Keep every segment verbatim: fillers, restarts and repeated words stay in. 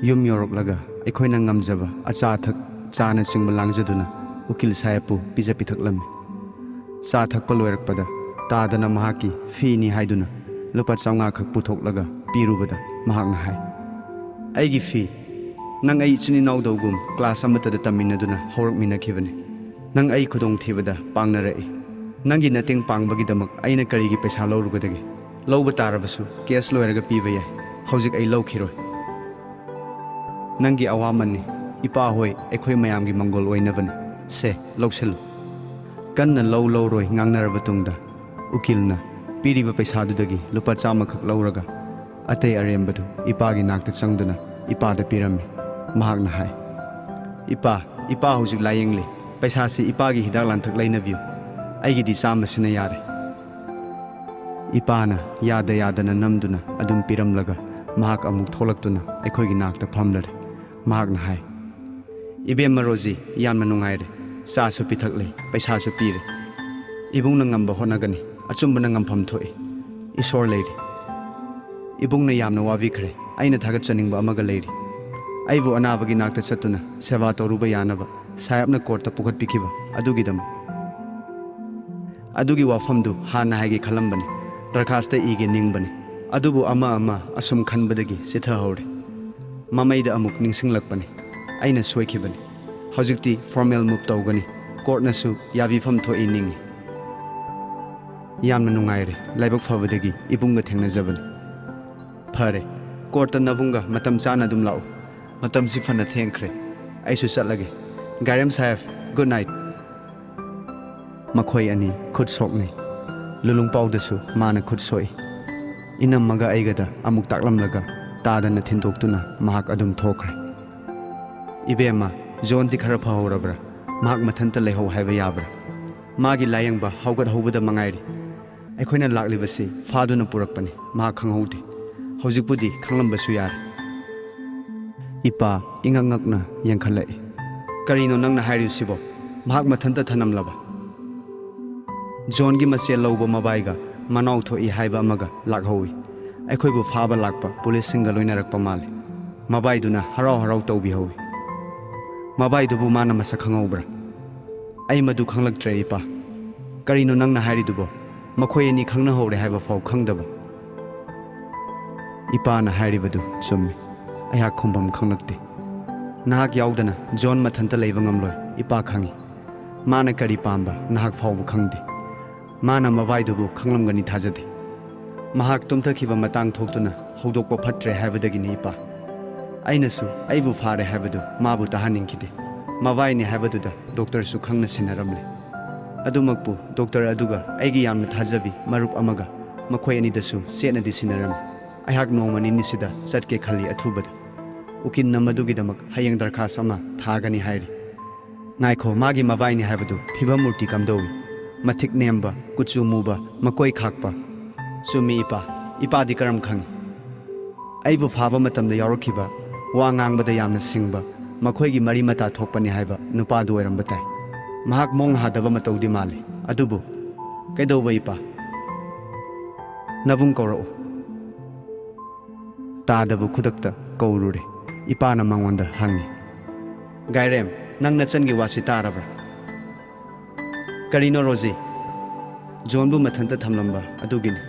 ꯌꯨꯝ ꯌꯧꯔꯛꯂꯒ ꯑꯩꯈꯣꯏꯅ ꯉꯝꯖꯕ ꯑꯆꯥ ꯑꯊꯛ, ꯆꯥꯅꯆꯤꯡꯕ ꯂꯥꯡꯖꯗꯨꯅ ꯎꯀꯤꯜ ꯁꯥꯍꯦꯕꯄꯨ ꯄꯤꯖ ꯄꯤꯊꯛꯂꯝꯃꯤ꯫ ꯆꯥ ꯊꯛꯄ ꯂꯣꯏꯔꯛꯄꯗ ꯇꯥꯗꯅ ꯃꯍꯥꯛꯀꯤ ꯐꯤꯅꯤ ꯍꯥꯏꯗꯨꯅ ꯂꯨꯄꯥ ꯆꯥꯝꯃꯉꯥ ꯈꯛ ꯄꯨꯊꯣꯛꯂꯒ ꯄꯤꯔꯨꯕꯗ ꯃꯍꯥꯛꯅ ꯍꯥꯏ, "ꯑꯩꯒꯤ ꯐꯤ? ꯅꯪ ꯑꯩ ꯏꯆꯤꯟ ꯏꯅꯥꯎꯗꯧꯒꯨꯝ ꯀ꯭ꯂꯥꯁ ꯑꯃꯠꯇꯗ ꯇꯝꯃꯤꯟꯅꯗꯨꯅ ꯍꯧꯔꯛꯃꯤꯟꯅꯈꯤꯕꯅꯤ꯫ ꯅꯪ ꯑꯩ ꯈꯨꯗꯣꯡꯊꯤꯕꯗ ꯄꯥꯡꯅꯔꯛꯏ꯫ ꯅꯪꯒꯤ ꯃꯇꯦꯡ ꯄꯥꯡꯕꯒꯤꯗꯃꯛ ꯑꯩꯅ ꯀꯔꯤꯒꯤ ꯄꯩꯁꯥ ꯂꯧꯔꯨꯒꯗꯒꯦ? ꯂꯧꯕ ꯇꯥꯔꯕꯁꯨ ꯀꯦꯁ ꯂꯣꯏꯔꯒ ꯄꯤꯕ ꯌꯥꯏ꯫ ꯍꯧꯖꯤꯛ ꯑꯩ ꯂꯧꯈꯤꯔꯣꯏ꯫ ꯅꯪꯒꯤ ꯑꯋꯥꯃꯟꯅꯤ꯫ ꯏꯄꯥ ꯍꯣꯏ ꯑꯩꯈꯣꯏ ꯃꯌꯥꯝꯒꯤ ꯃꯪꯒꯣꯜ ꯑꯣꯏꯅꯕꯅꯤ꯫ ꯁꯦ, ꯂꯧꯁꯤꯜꯂꯨ꯫" ꯀꯟꯅ ꯂꯧ ꯂꯧꯔꯣꯏ ꯉꯥꯡꯅꯔꯕ ꯇꯨꯡꯗ ꯎꯀꯤꯜꯅ ꯄꯤꯔꯤꯕ ꯄꯩꯁꯥꯗꯨꯗꯒꯤ ꯂꯨꯄꯥ ꯆꯥꯝꯃꯈꯛ ꯂꯧꯔꯒ ꯑꯇꯩ ꯑꯔꯦꯝꯕꯗꯨ ꯏꯄꯥꯒꯤ ꯅꯥꯛꯇ ꯆꯪꯗꯨꯅ ꯏꯄꯥꯗ ꯄꯤꯔꯝꯃꯤ꯫ ꯃꯍꯥꯛꯅ ꯍꯥꯏ, "ꯏꯄꯥ, ꯏꯄꯥ ꯍꯧꯖꯤꯛ ꯂꯥꯌꯦꯡꯂꯤ꯫ ꯄꯩꯁꯥꯁꯤ ꯏꯄꯥꯒꯤ ꯍꯤꯗꯥꯛ ꯂꯥꯡꯊꯛ ꯂꯩꯅꯕꯤꯌꯨ꯫ ꯑꯩꯒꯤꯗꯤ ꯆꯥꯝꯃꯁꯤꯅ ꯌꯥꯔꯦ꯫" ꯏꯄꯥꯅ ꯌꯥꯗ ꯌꯥꯗꯅ ꯅꯝꯗꯨꯅ ꯑꯗꯨꯝ ꯄꯤꯔꯝꯂꯒ ꯃꯍꯥꯛ ꯑꯃꯨꯛ ꯊꯣꯛꯂꯛꯇꯨꯅ ꯑꯩꯈꯣꯏꯒꯤ ꯅꯥꯛꯇ ꯐꯝꯂꯔꯦ꯫ ꯃꯍꯥꯛꯅ ꯍꯥꯏ, "ꯏꯕꯦꯝꯃ ꯔꯣꯖꯤ, ꯌꯥꯝꯅ ꯅꯨꯡꯉꯥꯏꯔꯦ꯫ ꯆꯥꯁꯨ ꯄꯤꯊꯛꯂꯦ, ꯄꯩꯁꯥꯁꯨ ꯄꯤꯔꯦ꯫ ꯏꯕꯨꯡꯅ ꯉꯝꯕ ꯍꯣꯠꯅꯒꯅꯤ꯫ ꯑꯆꯨꯝꯕꯅ ꯉꯝꯐꯝ ꯊꯣꯛꯏ꯫ ꯏꯁꯣꯔ ꯂꯩꯔꯤ꯫" ꯏꯕꯨꯡꯅ ꯌꯥꯝꯅ ꯋꯥꯕꯤꯈ꯭ꯔꯦ꯫ ꯑꯩꯅ ꯊꯥꯒꯠꯆꯅꯤꯡꯕ ꯑꯃꯒ ꯂꯩꯔꯤ꯫ ꯑꯩꯕꯨ ꯑꯅꯥꯕꯒꯤ ꯅꯥꯛꯇ ꯆꯠꯇꯨꯅ ꯁꯦꯕꯥ ꯇꯧꯔꯨꯕ ꯌꯥꯅꯕ ꯁꯥꯍꯦꯕꯅ ꯀꯣꯔꯠꯇ ꯄꯨꯈꯠꯄꯤꯈꯤꯕ ꯑꯗꯨꯒꯤꯗꯃꯛ꯫ ꯑꯗꯨꯒꯤ ꯋꯥꯐꯝꯗꯨ ꯍꯥꯟꯅ ꯍꯥꯏꯒꯦ ꯈꯜꯂꯝꯕꯅꯤ꯫ ꯗꯔꯈꯥꯁꯇ ꯏꯒꯦ ꯅꯤꯡꯕꯅꯤ꯫ ꯑꯗꯨꯕꯨ ꯑꯃ ꯑꯃ ꯑꯁꯨꯝ ꯈꯟꯕꯗꯒꯤ ꯆꯤꯊꯍꯧꯔꯦ꯫ ꯃꯃꯩꯗ ꯑꯃꯨꯛ ꯅꯤꯡꯁꯤꯡꯂꯛꯄꯅꯤ꯫ ꯑꯩꯅ ꯁꯣꯏꯈꯤꯕꯅꯤ꯫ ꯍꯧꯖꯤꯛꯇꯤ ꯐꯣꯔꯃꯦꯜ ꯃꯨꯚ ꯇꯧꯒꯅꯤ꯫ ꯀꯣꯔꯠꯅꯁꯨ ꯌꯥꯕꯤꯐꯝ ꯊꯣꯛꯏ ꯅꯤꯡꯏ꯫ ꯌꯥꯝꯅ ꯅꯨꯡꯉꯥꯏꯔꯦ꯫ ꯂꯥꯏꯕꯛ ꯐꯕꯗꯒꯤ ꯏꯕꯨꯡꯒ ꯊꯦꯡꯅꯖꯕꯅꯤ꯫ ꯐꯔꯦ, ꯀꯣꯔꯠꯇ ꯅꯕꯨꯡꯒ ꯃꯇꯝ ꯆꯥꯅ ꯑꯗꯨꯝ ꯂꯥꯛꯎ꯫ ꯃꯇꯝꯁꯤ ꯐꯅ ꯊꯦꯡꯈ꯭ꯔꯦ꯫ ꯑꯩꯁꯨ ꯆꯠꯂꯒꯦ꯫ ꯒꯥꯏꯔꯦꯝ ꯁꯥꯍꯦꯕ, ꯒꯨꯗ ꯅꯥꯏꯠ꯫ ꯃꯈꯣꯏ ꯑꯅꯤ ꯈꯨꯠ ꯁꯣꯛꯅꯩ꯫ ꯂꯨꯂꯨꯡꯄꯥꯎꯗꯁꯨ ꯃꯥꯅ ꯈꯨꯠ ꯁꯣꯛꯏ꯫ ꯏꯅꯝꯃꯒ ꯑꯩꯒꯗ ꯑꯃꯨꯛ ꯇꯥꯛꯂꯝꯂꯒ ꯇꯥꯗꯅ ꯊꯤꯟꯗꯣꯛꯇꯨꯅ ꯃꯍꯥꯛ ꯑꯗꯨꯝ ꯊꯣꯛꯈ꯭ꯔꯦ꯫ "ꯏꯕꯦꯝꯃ, ꯖꯣꯟꯗꯤ ꯈꯔ ꯐꯍꯧꯔꯕ꯭ꯔꯥ? ꯃꯍꯥꯛ ꯃꯊꯟꯇ ꯂꯩꯍꯧ ꯍꯥꯏꯕ ꯌꯥꯕ꯭ꯔꯥ? ꯃꯥꯒꯤ ꯂꯥꯌꯦꯡꯕ ꯍꯧꯒꯠꯍꯧꯕꯗ ꯃꯉꯥꯏꯔꯤ꯫ ꯑꯩꯈꯣꯏꯅ ꯂꯥꯛꯂꯤꯕꯁꯤ ꯐꯥꯗꯨꯅ ꯄꯨꯔꯛꯄꯅꯤ꯫ ꯃꯍꯥꯛ ꯈꯪꯍꯧꯗꯦ꯫ ꯍꯧꯖꯤꯛꯄꯨꯗꯤ ꯈꯪꯂꯝꯕꯁꯨ ꯌꯥꯔꯦ꯫" ꯏꯄꯥ ꯏꯉꯛ ꯉꯛꯅ ꯌꯦꯡꯈꯠꯂꯛꯏ꯫ "ꯀꯔꯤꯅꯣ ꯅꯪꯅ ꯍꯥꯏꯔꯤꯕꯁꯤꯕꯣ? ꯃꯍꯥꯛ ꯃꯊꯟꯇ ꯊꯅꯝꯂꯕ?" "ꯖꯣꯟꯒꯤ ꯃꯆꯦ ꯂꯧꯕ ꯃꯕꯥꯏꯒ ꯃꯅꯥꯎ ꯊꯣꯛꯏ ꯍꯥꯏꯕ ꯑꯃꯒ ꯂꯥꯛꯍꯧꯏ꯫ ꯑꯩꯈꯣꯏꯕꯨ ꯐꯥꯕ ꯂꯥꯛꯄ ꯄꯨꯂꯤꯁꯁꯤꯡꯒ ꯂꯣꯏꯅꯔꯛꯄ ꯃꯥꯜꯂꯤ꯫" ꯃꯕꯥꯏꯗꯨꯅ ꯍꯔꯥꯎ ꯍꯔꯥꯎ ꯇꯧꯕꯤꯍꯧꯏ꯫ "ꯃꯕꯥꯏꯗꯨꯕꯨ ꯃꯥꯅ ꯃꯁꯛ ꯈꯪꯍꯧꯕ꯭ꯔꯥ?" "ꯑꯩ ꯃꯗꯨ ꯈꯪꯂꯛꯇ꯭ꯔꯦ, ꯏꯄꯥ꯫ ꯀꯔꯤꯅꯣ ꯅꯪꯅ ꯍꯥꯏꯔꯤꯗꯨꯕꯣ? ꯃꯈꯣꯏ ꯑꯅꯤ ꯈꯪꯅꯍꯧꯔꯦ ꯍꯥꯏꯕ ꯐꯥꯎ ꯈꯪꯗꯕ?" "ꯏꯄꯥꯅ ꯍꯥꯏꯔꯤꯕꯗꯨ ꯆꯨꯝꯃꯤ꯫ ꯑꯩꯍꯥꯛ ꯈꯨꯝꯐꯝ ꯈꯪꯂꯛꯇꯦ꯫ ꯅꯍꯥꯛ ꯌꯥꯎꯗꯅ ꯖꯣꯟ ꯃꯊꯟꯇ ꯂꯩꯕ ꯉꯝꯂꯣꯏ, ꯏꯄꯥ ꯈꯪꯏ꯫ ꯃꯥꯅ ꯀꯔꯤ ꯄꯥꯝꯕ ꯅꯍꯥꯛ ꯐꯥꯎꯕ ꯈꯪꯗꯦ꯫ ꯃꯥꯅ ꯃꯕꯥꯏꯗꯨꯕꯨ ꯈꯪꯂꯝꯒꯅꯤ ꯊꯥꯖꯗꯦ꯫ ꯃꯍꯥꯛ ꯇꯨꯝꯊꯈꯤꯕ ꯃꯇꯥꯡ ꯊꯣꯛꯇꯨꯅ ꯍꯧꯗꯣꯛꯄ ꯐꯠꯇ꯭ꯔꯦ ꯍꯥꯏꯕꯗꯒꯤꯅꯤ, ꯏꯄꯥ꯫ ꯑꯩꯅꯁꯨ ꯑꯩꯕꯨ ꯐꯥꯔꯦ ꯍꯥꯏꯕꯗꯨ ꯃꯥꯕꯨ ꯇꯥꯍꯟꯅꯤꯡꯈꯤꯗꯦ꯫ ꯃꯕꯥꯏꯅꯤ ꯍꯥꯏꯕꯗꯨꯗ ꯗꯣꯛꯇꯔꯁꯨ ꯈꯪꯅ ꯁꯤꯟꯅꯔꯝꯂꯦ꯫ ꯑꯗꯨꯃꯛꯄꯨ ꯗꯣꯛꯇꯔ ꯑꯗꯨꯒ ꯑꯩꯒꯤ ꯌꯥꯝꯅ ꯊꯥꯖꯕꯤ ꯃꯔꯨꯞ ꯑꯃꯒ ꯃꯈꯣꯏ ꯑꯅꯤꯗꯁꯨ ꯆꯦꯠꯅꯗꯤ ꯁꯤꯟꯅꯔꯝꯃꯤ꯫ ꯑꯩꯍꯥꯛ ꯅꯣꯡꯃ ꯅꯤꯅꯤꯁꯤꯗ ꯆꯠꯀꯦ ꯈꯜꯂꯤ ꯑꯊꯨꯕꯗ꯫ ꯎꯀꯤꯜꯅ ꯃꯗꯨꯒꯤꯗꯃꯛ ꯍꯌꯦꯡ ꯗꯔꯈꯥꯁ ꯑꯃ ꯊꯥꯒꯅꯤ ꯍꯥꯏꯔꯤ꯫ ꯉꯥꯏꯈꯣ, ꯃꯥꯒꯤ ꯃꯕꯥꯏꯅꯤ ꯍꯥꯏꯕꯗꯨ ꯐꯤꯕꯝ ꯃꯨꯔꯇꯤ ꯀꯝꯗꯧꯏ? ꯃꯊꯤꯛ ꯅꯦꯝꯕ, ꯀꯨꯆꯨ ꯃꯨꯕ, ꯃꯀꯣꯏ ꯈꯥꯛꯄ꯫ ꯆꯨꯝꯃꯤ, ꯏꯄꯥ꯫ ꯏꯄꯥꯗꯤ ꯀꯔꯝ ꯈꯪꯏ? ꯑꯩꯕꯨ ꯐꯥꯕ ꯃꯇꯝꯗ ꯌꯥꯎꯔꯛꯈꯤꯕ, ꯋꯥ ꯉꯥꯡꯕꯗ ꯌꯥꯝꯅ ꯁꯤꯡꯕ, ꯃꯈꯣꯏꯒꯤ ꯃꯔꯤ ꯃꯇꯥ ꯊꯣꯛꯄꯅꯤ ꯍꯥꯏꯕ ꯅꯨꯄꯥꯗꯨ ꯑꯣꯏꯔꯝꯕ ꯇꯥꯏ꯫ ꯃꯍꯥꯛ ꯃꯑꯣꯡ ꯍꯥꯗꯕ ꯃꯇꯧꯗꯤ ꯃꯥꯜꯂꯤ꯫ ꯑꯗꯨꯕꯨ ꯀꯩꯗꯧꯕ, ꯏꯄꯥ? ꯅꯕꯨꯡ ꯀꯧꯔꯛꯎ꯫ ꯇꯥꯗꯕꯨ ꯈꯨꯗꯛꯇ ꯀꯧꯔꯨꯔꯦ꯫ ꯏꯄꯥꯅ ꯃꯉꯣꯟꯗ ꯍꯪꯉꯤ, "ꯒꯥꯏꯔꯦꯝ, ꯅꯪ ꯅꯆꯟꯒꯤ ꯋꯥꯁꯤ ꯇꯥꯔꯕ꯭ꯔꯥ?" "ꯀꯔꯤꯅꯣ, ꯔꯣꯖꯤ?" "ꯖꯣꯟꯕꯨ ꯃꯊꯟꯇ ꯊꯝꯂꯝꯕ ꯑꯗꯨꯒꯤꯅꯤ꯫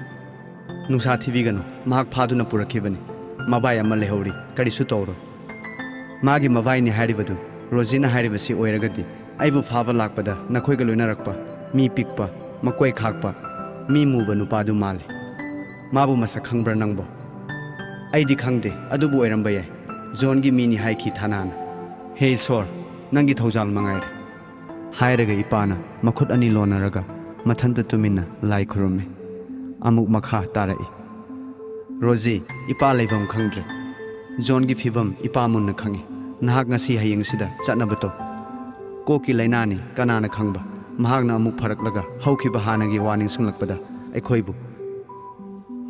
ꯅꯨꯡꯁꯥ ꯊꯤꯕꯤꯒꯅꯨ, ꯃꯍꯥꯛ ꯐꯥꯗꯨꯅ ꯄꯨꯔꯛꯈꯤꯕꯅꯤ꯫ ꯃꯕꯥꯏ ꯑꯃ ꯂꯩꯍꯧꯔꯤ, ꯀꯔꯤꯁꯨ ꯇꯧꯔꯣꯏ꯫ ꯃꯥꯒꯤ ꯃꯕꯥꯏꯅꯤ ꯍꯥꯏꯔꯤꯕꯗꯨ ꯔꯣꯖꯤꯅ ꯍꯥꯏꯔꯤꯕꯁꯤ ꯑꯣꯏꯔꯒꯗꯤ, ꯑꯩꯕꯨ ꯐꯥꯕ ꯂꯥꯛꯄꯗ ꯅꯈꯣꯏꯒ ꯂꯣꯏꯅꯔꯛꯄ, ꯃꯤ ꯄꯤꯛꯄ, ꯃꯀꯣꯏ ꯈꯥꯛꯄ, ꯃꯤ ꯃꯨꯕ ꯅꯨꯄꯥꯗꯨ ꯃꯥꯜꯂꯤ꯫ ꯃꯥꯕꯨ ꯃꯁꯛ ꯈꯪꯕ꯭ꯔꯥ ꯅꯪꯕꯣ?" "ꯑꯩꯗꯤ ꯈꯪꯗꯦ, ꯑꯗꯨꯕꯨ ꯑꯣꯏꯔꯝꯕ ꯌꯥꯏ꯫ ꯖꯣꯟꯒꯤ ꯃꯤꯅꯤ ꯍꯥꯏꯈꯤ ꯊꯥꯅꯥꯅ꯫ ꯍꯦ ꯏꯁꯣꯔ, ꯅꯪꯒꯤ ꯊꯧꯖꯥꯜ ꯃꯉꯥꯏꯔꯦ" ꯍꯥꯏꯔꯒ ꯏꯄꯥꯅ ꯃꯈꯨꯠ ꯑꯅꯤ ꯂꯣꯟꯅꯔꯒ ꯃꯊꯟꯇ ꯇꯨꯃꯤꯟꯅ ꯂꯥꯏ ꯈꯨꯔꯨꯝꯃꯤ꯫ ꯑꯃꯨꯛ ꯃꯈꯥ ꯇꯥꯔꯛꯏ, "ꯔꯣꯖꯤ, ꯏꯄꯥ ꯂꯩꯐꯝ ꯈꯪꯗ꯭ꯔꯦ꯫ ꯖꯣꯟꯒꯤ ꯐꯤꯕꯝ ꯏꯄꯥ ꯃꯨꯟꯅ ꯈꯪꯏ꯫ ꯅꯍꯥꯛ ꯉꯁꯤ ꯍꯌꯦꯡꯁꯤꯗ ꯆꯠꯅꯕ ꯇꯧ꯫ ꯀꯣꯛꯀꯤ ꯂꯥꯏꯅꯥꯅꯤ, ꯀꯅꯥꯅ ꯈꯪꯕ, ꯃꯍꯥꯛꯅ ꯑꯃꯨꯛ ꯐꯔꯛꯂꯒ ꯍꯧꯈꯤꯕ ꯍꯥꯟꯅꯒꯤ ꯋꯥ ꯅꯤꯡꯁꯤꯡꯂꯛꯄꯗ ꯑꯩꯈꯣꯏꯕꯨ"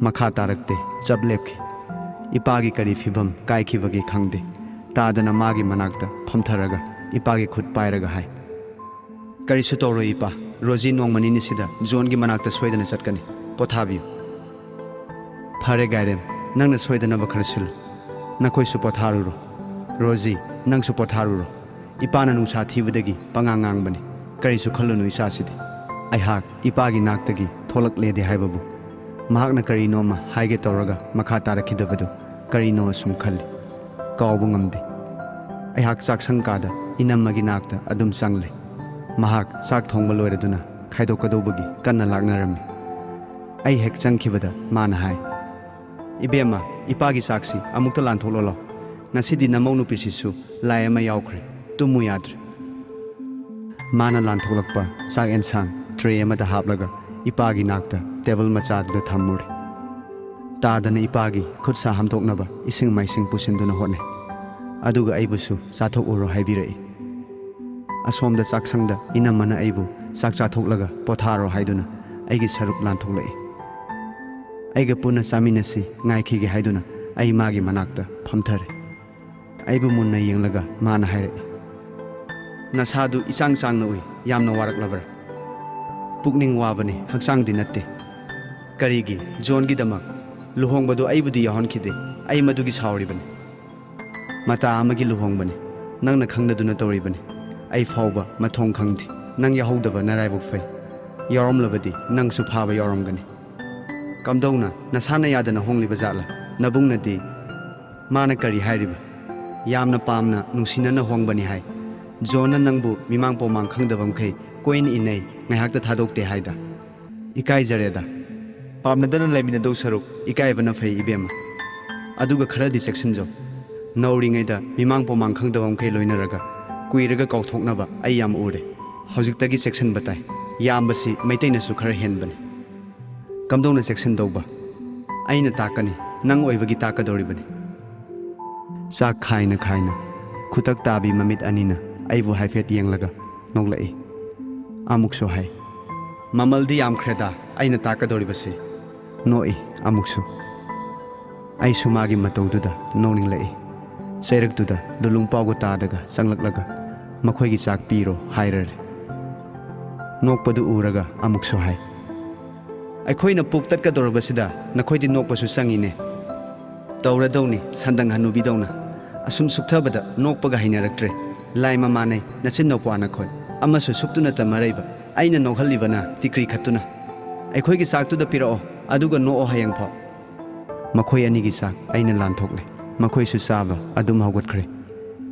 ꯃꯈꯥ ꯇꯥꯔꯛꯇꯦ, ꯆꯞ ꯂꯦꯞꯈꯤ꯫ ꯏꯄꯥꯒꯤ ꯀꯔꯤ ꯐꯤꯕꯝ ꯀꯥꯏꯈꯤꯕꯒꯦ ꯈꯪꯗꯦ꯫ ꯇꯥꯗꯅ ꯃꯥꯒꯤ ꯃꯅꯥꯛꯇ ꯐꯝꯊꯔꯒ ꯏꯄꯥꯒꯤ ꯈꯨꯠ ꯄꯥꯏꯔꯒ ꯍꯥꯏ, "ꯀꯔꯤꯁꯨ ꯇꯧꯔꯣꯏ, ꯏꯄꯥ꯫ ꯔꯣꯖꯤ ꯅꯣꯡꯃ ꯅꯤꯅꯤꯁꯤꯗ ꯖꯣꯟꯒꯤ ꯃꯅꯥꯛꯇ ꯁꯣꯏꯗꯅ ꯆꯠꯀꯅꯤ꯫ ꯄꯣꯊꯥꯕꯤꯌꯨ"꯫ "ꯐꯔꯦ ꯒꯥꯏꯔꯦꯝ, ꯅꯪꯅ ꯁꯣꯏꯗꯅꯕ ꯈꯔ ꯁꯤꯜꯂꯨ꯫ ꯅꯈꯣꯏꯁꯨ ꯄꯣꯊꯥꯔꯨꯔꯣ꯫ ꯔꯣꯖꯤ, ꯅꯪꯁꯨ ꯄꯣꯊꯥꯔꯨꯔꯣ꯫ ꯏꯄꯥꯅ ꯅꯨꯡꯁꯥ ꯊꯤꯕꯗꯒꯤ ꯄꯉꯥꯡ ꯉꯥꯡꯕꯅꯤ꯫ ꯀꯔꯤꯁꯨ ꯈꯜꯂꯨꯅꯨ ꯏꯆꯥꯁꯤꯗꯤ꯫ ꯑꯩꯍꯥꯛ ꯏꯄꯥꯒꯤ ꯅꯥꯛꯇꯒꯤ ꯊꯣꯛꯂꯛꯂꯦꯗꯤ ꯍꯥꯏꯕꯕꯨ, ꯃꯍꯥꯛꯅ ꯀꯔꯤꯅꯣꯃ ꯍꯥꯏꯒꯦ ꯇꯧꯔꯒ ꯃꯈꯥ ꯇꯥꯔꯛꯈꯤꯗꯕꯗꯨ ꯀꯔꯤꯅꯣ ꯑꯁꯨꯝ ꯈꯜꯂꯤ꯫ ꯀꯥꯎꯕ ꯉꯝꯗꯦ꯫ ꯑꯩꯍꯥꯛ ꯆꯥꯛꯁꯪ ꯀꯥꯗ ꯏꯅꯝꯃꯒꯤ ꯅꯥꯛꯇ ꯑꯗꯨꯝ ꯆꯪꯂꯦ꯫ ꯃꯍꯥꯛ ꯆꯥꯛ ꯊꯣꯡꯕ ꯂꯣꯏꯔꯗꯨꯅ ꯈꯥꯏꯗꯣꯛꯀꯗꯧꯕꯒꯤ ꯀꯟꯅ ꯂꯥꯛꯅꯔꯝꯃꯤ꯫ ꯑꯩ ꯍꯦꯛ ꯆꯪꯈꯤꯕꯗ ꯃꯥꯅ ꯍꯥꯏ, "ꯏꯕꯦꯝꯃ, ꯏꯄꯥꯒꯤ ꯆꯥꯛꯁꯤ ꯑꯃꯨꯛꯇ ꯂꯥꯟꯊꯣꯛꯂꯣ ꯂꯥꯎ꯫ ꯉꯁꯤꯗꯤ ꯅꯃꯧ ꯅꯨꯄꯤꯁꯤꯁꯨ ꯂꯥꯏ ꯑꯃ ꯌꯥꯎꯈ꯭ꯔꯦ꯫ ꯇꯨꯝꯃꯨ ꯌꯥꯗ꯭ꯔꯦ꯫" ꯃꯥꯅ ꯂꯥꯟꯊꯣꯛꯂꯛꯄ ꯆꯥꯛ ꯑꯦꯟꯁꯥꯡ ꯇ꯭ꯔꯦ ꯑꯃꯗ ꯍꯥꯞꯂꯒ ꯏꯄꯥꯒꯤ ꯅꯥꯛꯇ ꯇꯦꯕꯜ ꯃꯆꯥꯗꯨꯗ ꯊꯝꯃꯨꯔꯦ꯫ ꯇꯥꯗꯅ ꯏꯄꯥꯒꯤ ꯈꯨꯠ ꯁꯥ ꯍꯥꯝꯗꯣꯛꯅꯕ ꯏꯁꯤꯡ ꯃꯥꯏꯁꯤꯡ ꯄꯨꯁꯤꯟꯗꯨꯅ ꯍꯣꯠꯅꯩ꯫ ꯑꯗꯨꯒ ꯑꯩꯕꯨꯁꯨ ꯆꯥꯊꯣꯛꯎꯔꯣ ꯍꯥꯏꯕꯤꯔꯛꯏ꯫ ꯑꯁꯣꯝꯗ ꯆꯥꯛꯁꯪꯗ ꯏꯅꯝꯃꯅ ꯑꯩꯕꯨ ꯆꯥꯛ ꯆꯥꯊꯣꯛꯂꯒ ꯄꯣꯊꯥꯔꯣ ꯍꯥꯏꯗꯨꯅ ꯑꯩꯒꯤ ꯁꯔꯨꯛ ꯂꯥꯟꯊꯣꯛꯂꯛꯏ꯫ ꯑꯩꯒ ꯄꯨꯟꯅ ꯆꯥꯃꯤꯟꯅꯁꯤ, ꯉꯥꯏꯈꯤꯒꯦ ꯍꯥꯏꯗꯨꯅ ꯑꯩ ꯃꯥꯒꯤ ꯃꯅꯥꯛꯇ ꯐꯝꯊꯔꯦ꯫ ꯑꯩꯕꯨ ꯃꯨꯟꯅ ꯌꯦꯡꯂꯒ ꯃꯥꯅ ꯍꯥꯏꯔꯛꯏ, "ꯅꯁꯥꯗꯨ ꯏꯆꯥꯡ ꯆꯥꯡꯅ ꯎꯏ, ꯌꯥꯝꯅ ꯋꯥꯔꯛꯂꯕ꯭ꯔꯥ?" "ꯄꯨꯛꯅꯤꯡ ꯋꯥꯕꯅꯤ, ꯍꯛꯆꯥꯡꯗꯤ ꯅꯠꯇꯦ꯫" "ꯀꯔꯤꯒꯤ? ꯖꯣꯟꯒꯤꯗꯃꯛ? ꯂꯨꯍꯣꯡꯕꯗꯨ ꯑꯩꯕꯨꯗꯤ ꯌꯥꯎꯍꯟꯈꯤꯗꯦ꯫ ꯑꯩ ꯃꯗꯨꯒꯤ ꯁꯥꯎꯔꯤꯕꯅꯤ꯫ ꯃꯇꯥ ꯑꯃꯒꯤ ꯂꯨꯍꯣꯡꯕꯅꯤ꯫ ꯅꯪꯅ ꯈꯪꯗꯗꯨꯅ ꯇꯧꯔꯤꯕꯅꯤ꯫ ꯑꯩ ꯐꯥꯎꯕ ꯃꯊꯣꯡ ꯈꯪꯗꯦ꯫ ꯅꯪ ꯌꯥꯎꯍꯧꯗꯕ ꯅꯔꯥꯏꯕꯛ ꯐꯩ꯫ ꯌꯥꯎꯔꯝꯂꯕꯗꯤ ꯅꯪꯁꯨ ꯐꯥꯕ ꯌꯥꯎꯔꯝꯒꯅꯤ꯫ ꯀꯝꯗꯧꯅ ꯅꯁꯥꯅ ꯌꯥꯗꯅ ꯍꯣꯡꯂꯤꯕ ꯖꯥꯠꯂ? ꯅꯕꯨꯡꯅꯗꯤ ꯃꯥꯅ ꯀꯔꯤ ꯍꯥꯏꯔꯤꯕ? ꯌꯥꯝꯅ ꯄꯥꯝꯅ ꯅꯨꯡꯁꯤꯅꯅ ꯍꯣꯡꯕꯅꯤ ꯍꯥꯏ꯫ ꯖꯣꯟꯅ ꯅꯪꯕꯨ ꯃꯤꯃꯥꯡ ꯄꯣꯃꯥꯡ ꯈꯪꯗꯕ ꯃꯈꯩ ꯀꯣꯏꯅ ꯏꯟꯅꯩ, ꯉꯥꯏꯍꯥꯛꯇ ꯊꯥꯗꯣꯛꯇꯦ ꯍꯥꯏꯗ꯫ ꯏꯀꯥꯏꯖꯔꯦꯗ꯫ ꯄꯥꯝꯅꯗꯅ ꯂꯩꯃꯤꯟꯅꯗꯧ ꯁꯔꯨꯛ ꯏꯀꯥꯏꯕꯅ ꯐꯩ ꯏꯕꯦꯝꯃ꯫ ꯑꯗꯨꯒ ꯈꯔꯗꯤ ꯆꯦꯛꯁꯤꯟꯖꯧ꯫ ꯅꯧꯔꯤꯉꯩꯗ ꯃꯤꯃꯥꯡ ꯄꯣꯃꯥꯡ ꯈꯪꯗꯕ ꯃꯈꯩ ꯂꯣꯏꯅꯔꯒ ꯀꯨꯏꯔꯒ ꯀꯥꯎꯊꯣꯛꯅꯕ ꯑꯩ ꯌꯥꯝ ꯎꯔꯦ꯫ ꯍꯧꯖꯤꯛꯇꯒꯤ ꯆꯦꯛꯁꯤꯟꯕ ꯇꯥꯏ꯫ ꯌꯥꯝꯕꯁꯤ ꯃꯩꯇꯩꯅꯁꯨ ꯈꯔ ꯍꯦꯟꯕꯅꯤ꯫ ꯀꯝꯗꯧꯅ ꯆꯦꯛꯁꯤꯟꯗꯧꯕ? ꯑꯩꯅ ꯇꯥꯛꯀꯅꯤ, ꯅꯪ ꯑꯣꯏꯕꯒꯤ ꯇꯥꯛꯀꯗꯧꯔꯤꯕꯅꯤ꯫ ꯆꯥꯛ ꯈꯥꯏꯅ ꯈꯥꯏꯅ ꯈꯨꯇꯛ ꯇꯥꯕꯤ ꯃꯃꯤꯠ ꯑꯅꯤꯅ ꯑꯩꯕꯨ ꯍꯥꯏꯐꯦꯠ ꯌꯦꯡꯂꯒ ꯅꯣꯛꯂꯛꯏ꯫ ꯑꯃꯨꯛꯁꯨ ꯍꯥꯏ, "ꯃꯃꯜꯗꯤ ꯌꯥꯝꯈ꯭ꯔꯦꯗ ꯑꯩꯅ ꯇꯥꯛꯀꯗꯧꯔꯤꯕꯁꯤ꯫" ꯅꯣꯛꯏ ꯑꯃꯨꯛꯁꯨ꯫ ꯑꯩꯁꯨ ꯃꯥꯒꯤ ꯃꯇꯧꯗꯨꯗ ꯅꯣꯛꯅꯤꯡꯂꯛꯏ꯫ ꯆꯩꯔꯛꯇꯨꯗ ꯂꯨꯂꯨꯡ ꯄꯥꯎꯒ ꯇꯥꯗꯒ ꯆꯪꯂꯛꯂꯒ ꯃꯈꯣꯏꯒꯤ ꯆꯥꯛ ꯄꯤꯔꯣ ꯍꯥꯏꯔꯔꯦ꯫ ꯅꯣꯛꯄꯗꯨ ꯎꯔꯒ ꯑꯃꯨꯛꯁꯨ ꯍꯥꯏ, "ꯑꯩꯈꯣꯏꯅ ꯄꯨꯛ ꯇꯠꯀꯗꯧꯔꯕꯁꯤꯗ ꯅꯈꯣꯏꯗꯤ ꯅꯣꯛꯄꯁꯨ ꯆꯪꯉꯤꯅꯦ꯫ ꯇꯧꯔꯗꯧꯅꯤ, ꯁꯟꯗꯪ ꯍꯅꯨꯕꯤꯗꯧꯅ꯫ ꯑꯁꯨꯝ ꯁꯨꯛꯊꯕꯗ ꯅꯣꯛꯄꯒ ꯍꯩꯅꯔꯛꯇ꯭ꯔꯦ꯫ ꯂꯥꯏ ꯃꯃꯥꯟꯅꯩ, ꯅꯆꯤꯟ ꯅꯧꯄꯥ ꯅꯈꯣꯏ꯫ ꯑꯃꯁꯨ ꯁꯨꯛꯇꯨꯅꯇ ꯃꯔꯩꯕ꯫ ꯑꯩꯅ ꯅꯣꯛꯍꯜꯂꯤꯕꯅ ꯇꯤꯀ꯭ꯔꯤ ꯈꯠꯇꯨꯅ꯫ ꯑꯩꯈꯣꯏꯒꯤ ꯆꯥꯛꯇꯨꯗ ꯄꯤꯔꯛꯑꯣ, ꯑꯗꯨꯒ ꯅꯣꯛꯑꯣ ꯍꯌꯦꯡꯐꯥꯎ꯫ ꯃꯈꯣꯏ ꯑꯅꯤꯒꯤ ꯆꯥꯛ ꯑꯩꯅ ꯂꯥꯟꯊꯣꯛꯂꯦ꯫ ꯃꯈꯣꯏꯁꯨ ꯆꯥꯕ ꯑꯗꯨꯝ ꯍꯧꯒꯠꯈ꯭ꯔꯦ꯫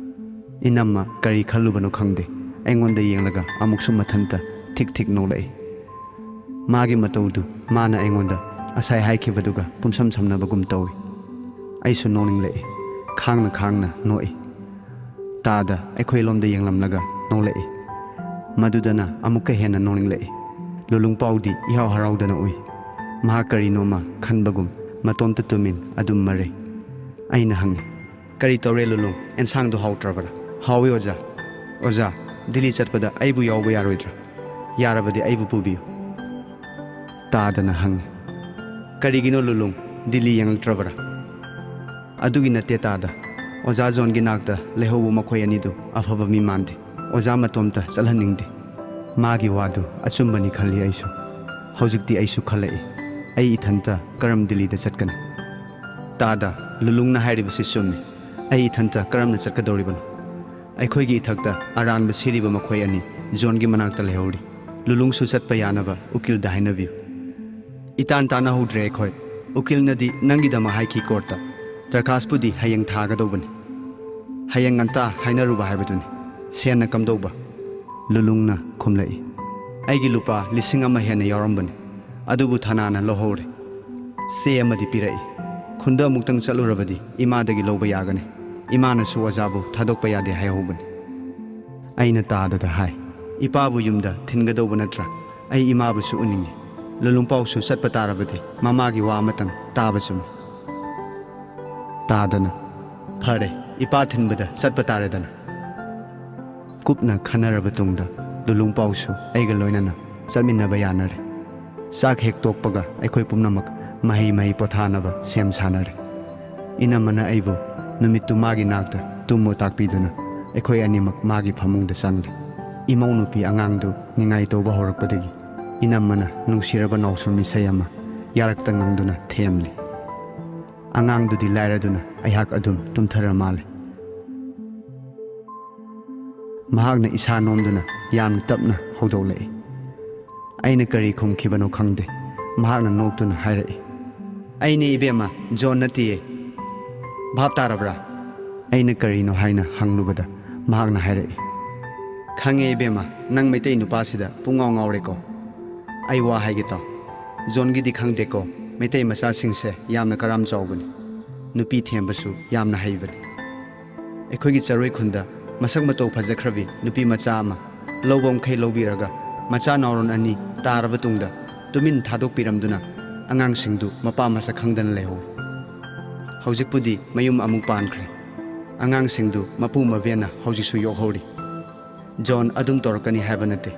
ꯏꯅꯝꯃ ꯀꯔꯤ ꯈꯜꯂꯨꯕꯅꯣ ꯈꯪꯗꯦ, ꯑꯩꯉꯣꯟꯗ ꯌꯦꯡꯂꯒ ꯑꯃꯨꯛꯁꯨ ꯃꯊꯟꯇ ꯊꯤꯛ ꯊꯤꯛ ꯅꯣꯛꯂꯛꯏ꯫ ꯃꯥꯒꯤ ꯃꯇꯧꯗꯨ ꯃꯥꯅ ꯑꯩꯉꯣꯟꯗ ꯉꯁꯥꯏ ꯍꯥꯏꯈꯤꯕꯗꯨꯒ ꯄꯨꯝꯁꯝ ꯁꯝꯅꯕꯒꯨꯝ ꯇꯧꯏ꯫ ꯑꯩꯁꯨ ꯅꯣꯛꯅꯤꯡꯂꯛꯏ꯫ ꯈꯥꯡꯅ ꯈꯥꯡꯅ ꯅꯣꯛꯏ꯫ ꯇꯥꯗ ꯑꯩꯈꯣꯏ ꯂꯣꯝꯗ ꯌꯦꯡꯂꯝꯂꯒ ꯅꯣꯛꯂꯛꯏ꯫ ꯃꯗꯨꯗꯅ ꯑꯃꯨꯛꯀ ꯍꯦꯟꯅ ꯅꯣꯛꯅꯤꯡꯂꯛꯏ꯫ ꯂꯨꯂꯨꯡꯄꯥꯎꯗꯤ ꯏꯍꯥꯎ ꯍꯔꯥꯎꯗꯅ ꯎꯏ꯫ ꯃꯍꯥꯛ ꯀꯔꯤꯅꯣꯃ ꯈꯟꯕꯒꯨꯝ ꯃꯇꯣꯝꯇ ꯇꯨꯃꯤꯟ ꯑꯗꯨꯝ ꯃꯔꯩ꯫ ꯑꯩꯅ ꯍꯪꯉꯤ, "ꯀꯔꯤ ꯇꯧꯔꯦ ꯂꯨꯂꯨꯡ? ꯑꯦꯟꯁꯥꯡꯗꯨ ꯍꯥꯎꯇ꯭ꯔꯕꯔꯥ?" "ꯍꯥꯎꯏ ꯑꯣꯖꯥ꯫ ꯑꯣꯖꯥ, ꯗꯤꯜꯂꯤ ꯆꯠꯄꯗ ꯑꯩꯕꯨ ꯌꯥꯎꯕ ꯌꯥꯔꯣꯏꯗ꯭ꯔꯥ? ꯌꯥꯔꯕꯗꯤ ꯑꯩꯕꯨ ꯄꯨꯕꯤꯌꯨ꯫" ꯇꯥꯗꯅ ꯍꯪꯉꯤ, "ꯀꯔꯤꯒꯤꯅꯣ ꯂꯨꯂꯨꯡ? ꯗꯤꯜꯂꯤ ꯌꯦꯡꯂꯛꯇ꯭ꯔꯕꯔꯥ?" "ꯑꯗꯨꯒꯤ ꯅꯠꯇꯦ ꯇꯥꯗ꯫ ꯑꯣꯖꯥ ꯖꯣꯟꯒꯤ ꯅꯥꯛꯇ ꯂꯩꯍꯧꯕ ꯃꯈꯣꯏ ꯑꯅꯤꯗꯨ ꯑꯐꯕ ꯃꯤ ꯃꯥꯟꯗꯦ꯫ ꯑꯣꯖꯥ ꯃꯇꯣꯝꯇ ꯆꯠꯍꯟꯅꯤꯡꯗꯦ꯫" ꯃꯥꯒꯤ ꯋꯥꯗꯨ ꯑꯆꯨꯝꯕꯅꯤ ꯈꯜꯂꯤ ꯑꯩꯁꯨ꯫ ꯍꯧꯖꯤꯛꯇꯤ ꯑꯩꯁꯨ ꯈꯜꯂꯛꯏ, ꯑꯩ ꯏꯊꯟꯇ ꯀꯔꯝ ꯗꯤꯜꯂꯤꯗ ꯆꯠꯀꯅꯤ? ꯇꯥꯗ, ꯂꯨꯂꯨꯡꯅ ꯍꯥꯏꯔꯤꯕꯁꯤ ꯆꯨꯝꯃꯤ꯫ ꯑꯩ ꯏꯊꯟꯇ ꯀꯔꯝꯅ ꯆꯠꯀꯗꯧꯔꯤꯕꯅꯣ? ꯑꯩꯈꯣꯏꯒꯤ ꯏꯊꯛꯇ ꯑꯔꯥꯟꯕ ꯁꯤꯔꯤꯕ ꯃꯈꯣꯏ ꯑꯅꯤ ꯖꯣꯟꯒꯤ ꯃꯅꯥꯛꯇ ꯂꯩꯍꯧꯔꯤ꯫ ꯂꯨꯂꯨꯡꯁꯨ ꯆꯠꯄ ꯌꯥꯅꯕ ꯎꯀꯤꯜꯗ ꯍꯥꯏꯅꯕꯤꯌꯨ꯫ ꯏꯇꯥꯟ ꯇꯥꯟꯅꯍꯧꯗ꯭ꯔꯦ ꯑꯩꯈꯣꯏ꯫ ꯎꯀꯤꯜꯅꯗꯤ ꯅꯪꯒꯤꯗꯃꯛ ꯍꯥꯏꯈꯤ ꯀꯣꯔꯠꯇ꯫ ꯗꯔꯈꯥꯁꯄꯨꯗꯤ ꯍꯌꯦꯡ ꯊꯥꯒꯗꯧꯕꯅꯤ꯫ ꯍꯌꯦꯡ ꯉꯟꯇꯥ ꯍꯥꯏꯅꯔꯨꯕ ꯍꯥꯏꯕꯗꯨꯅꯤ꯫ ꯁꯦꯟꯅ ꯀꯝꯗꯧꯕ? ꯂꯨꯂꯨꯡꯅ ꯈꯨꯝꯂꯛꯏ, "ꯑꯩꯒꯤ ꯂꯨꯄꯥ ꯂꯤꯁꯤꯡ ꯑꯃ ꯍꯦꯟꯅ ꯌꯥꯎꯔꯝꯕꯅꯤ꯫ ꯑꯗꯨꯕꯨ ꯊꯅꯥꯅ ꯂꯧꯍꯧꯔꯦ꯫ ꯆꯦ ꯑꯃꯗꯤ ꯄꯤꯔꯛꯏ꯫ ꯈꯨꯟꯗ ꯑꯃꯨꯛꯇꯪ ꯆꯠꯂꯨꯔꯕꯗꯤ ꯏꯃꯥꯗꯒꯤ ꯂꯧꯕ ꯌꯥꯒꯅꯤ꯫ ꯏꯃꯥꯅꯁꯨ ꯑꯣꯖꯥꯕꯨ ꯊꯥꯗꯣꯛꯄ ꯌꯥꯗꯦ ꯍꯥꯏꯍꯧꯕꯅꯤ꯫" ꯑꯩꯅ ꯇꯥꯗꯗ ꯍꯥꯏ, "ꯏꯄꯥꯕꯨ ꯌꯨꯝꯗ ꯊꯤꯟꯒꯗꯧꯕ ꯅꯠꯇ꯭ꯔꯥ? ꯑꯩ ꯏꯃꯥꯕꯨꯁꯨ ꯎꯅꯤꯡꯉꯤ꯫ ꯂꯨꯂꯨꯡꯄꯥꯎꯁꯨ ꯆꯠꯄ ꯇꯥꯔꯕꯗꯤ ꯃꯃꯥꯒꯤ ꯋꯥ ꯑꯃꯇꯪ ꯇꯥꯕ ꯆꯨꯝꯃꯤ꯫" ꯇꯥꯗꯅ, "ꯐꯔꯦ, ꯏꯄꯥ ꯊꯤꯟꯕꯗ ꯆꯠꯄ ꯇꯥꯔꯦꯗꯅ꯫" ꯀꯨꯞꯅ ꯈꯟꯅꯔꯕ ꯇꯨꯡꯗ ꯂꯨꯂꯨꯡꯄꯥꯎꯁꯨ ꯑꯩꯒ ꯂꯣꯏꯅꯅ ꯆꯠꯃꯤꯟꯅꯕ ꯌꯥꯅꯔꯦ꯫ ꯆꯥꯛ ꯍꯦꯛ ꯇꯣꯛꯄꯒ ꯑꯩꯈꯣꯏ ꯄꯨꯝꯅꯃꯛ ꯃꯍꯩ ꯃꯍꯩ ꯄꯣꯊꯥꯅꯕ ꯁꯦꯝ ꯁꯥꯅꯔꯦ꯫ ꯏꯅꯝꯃꯅ ꯑꯩꯕꯨ ꯅꯨꯃꯤꯠꯇꯨ ꯃꯥꯒꯤ ꯅꯥꯛꯇ ꯇꯨꯝꯃꯨ ꯇꯥꯛꯄꯤꯗꯨꯅ ꯑꯩꯈꯣꯏ ꯑꯅꯤꯃꯛ ꯃꯥꯒꯤ ꯐꯃꯨꯡꯗ ꯆꯪꯂꯦ꯫ ꯏꯃꯧ ꯅꯨꯄꯤ ꯑꯉꯥꯡꯗꯨ ꯅꯤꯡꯉꯥꯏ ꯇꯧꯕ ꯍꯧꯔꯛꯄꯗꯒꯤ ꯏꯅꯝꯃꯅ ꯅꯨꯡꯁꯤꯔꯕ ꯅꯥꯎꯁꯨꯝ ꯏꯁꯩ ꯑꯃ ꯌꯥꯔꯛꯇ ꯉꯪꯗꯨꯅ ꯊꯦꯝꯂꯤ꯫ ꯑꯉꯥꯡꯗꯨꯗꯤ ꯂꯥꯏꯔꯗꯨꯅ ꯑꯩꯍꯥꯛ ꯑꯗꯨꯝ ꯇꯨꯝꯊꯔ ꯃꯥꯜꯂꯦ꯫ ꯃꯍꯥꯛꯅ ꯏꯁꯥ ꯅꯣꯝꯗꯨꯅ ꯌꯥꯝꯅ ꯇꯞꯅ ꯍꯧꯗꯣꯛꯂꯛꯏ꯫ ꯑꯩꯅ ꯀꯔꯤ ꯈꯨꯝꯈꯤꯕꯅꯣ ꯈꯪꯗꯦ꯫ ꯃꯍꯥꯛꯅ ꯅꯣꯛꯇꯨꯅ ꯍꯥꯏꯔꯛꯏ, "ꯑꯩꯅꯦ ꯏꯕꯦꯝꯃ, ꯖꯣꯟ ꯅꯠꯇꯤꯌꯦ꯫ ꯚꯥꯞ ꯇꯥꯔꯕ꯭ꯔꯥ?" ꯑꯩꯅ ꯀꯔꯤꯅꯣ ꯍꯥꯏꯅ ꯍꯪꯂꯨꯕꯗ ꯃꯍꯥꯛꯅ ꯍꯥꯏꯔꯛꯏ, "ꯈꯪꯉꯦ ꯏꯕꯦꯝꯃ, ꯅꯪ ꯃꯩꯇꯩ ꯅꯨꯄꯥꯁꯤꯗ ꯄꯨꯡꯉꯥꯎ ꯉꯥꯎꯔꯦꯀꯣ꯫ ꯑꯩ ꯋꯥ ꯍꯥꯏꯒꯦ ꯇꯥꯎ꯫ ꯖꯣꯟꯒꯤꯗꯤ ꯈꯪꯗꯦꯀꯣ, ꯃꯩꯇꯩ ꯃꯆꯥꯁꯤꯡꯁꯦ ꯌꯥꯝꯅ ꯀꯔꯥꯝ ꯆꯥꯎꯕꯅꯤ꯫ ꯅꯨꯄꯤ ꯊꯦꯝꯕꯁꯨ ꯌꯥꯝꯅ ꯍꯩꯕꯅꯤ꯫ ꯑꯩꯈꯣꯏꯒꯤ ꯆꯔꯣꯏ ꯈꯨꯟꯗ ꯃꯁꯛ ꯃꯇꯧ ꯐꯖꯈ꯭ꯔꯕꯤ ꯅꯨꯄꯤ ꯃꯆꯥ ꯑꯃ ꯂꯧꯕ ꯃꯈꯩ ꯂꯧꯕꯤꯔꯒ ꯃꯆꯥ ꯅꯥꯎꯔꯣꯟ ꯑꯅꯤ ꯇꯥꯔꯕ ꯇꯨꯡꯗ ꯇꯨꯃꯤꯟ ꯊꯥꯗꯣꯛꯄꯤꯔꯝꯗꯨꯅ ꯑꯉꯥꯡꯁꯤꯡꯗꯨ ꯃꯄꯥ ꯃꯁꯛ ꯈꯪꯗꯅ ꯂꯩꯍꯧꯏ꯫ ꯍꯧꯖꯤꯛꯄꯨꯗꯤ ꯃꯌꯨꯝ ꯑꯃꯨꯛ ꯄꯥꯟꯈ꯭ꯔꯦ꯫ ꯑꯉꯥꯡꯁꯤꯡꯗꯨ ꯃꯄꯨ ꯃꯕꯦꯟꯅ ꯍꯧꯖꯤꯛꯁꯨ ꯌꯣꯛꯍꯧꯔꯤ꯫ ꯖꯣꯟ ꯑꯗꯨꯝ ꯇꯧꯔꯛꯀꯅꯤ ꯍꯥꯏꯕ ꯅꯠꯇꯦ,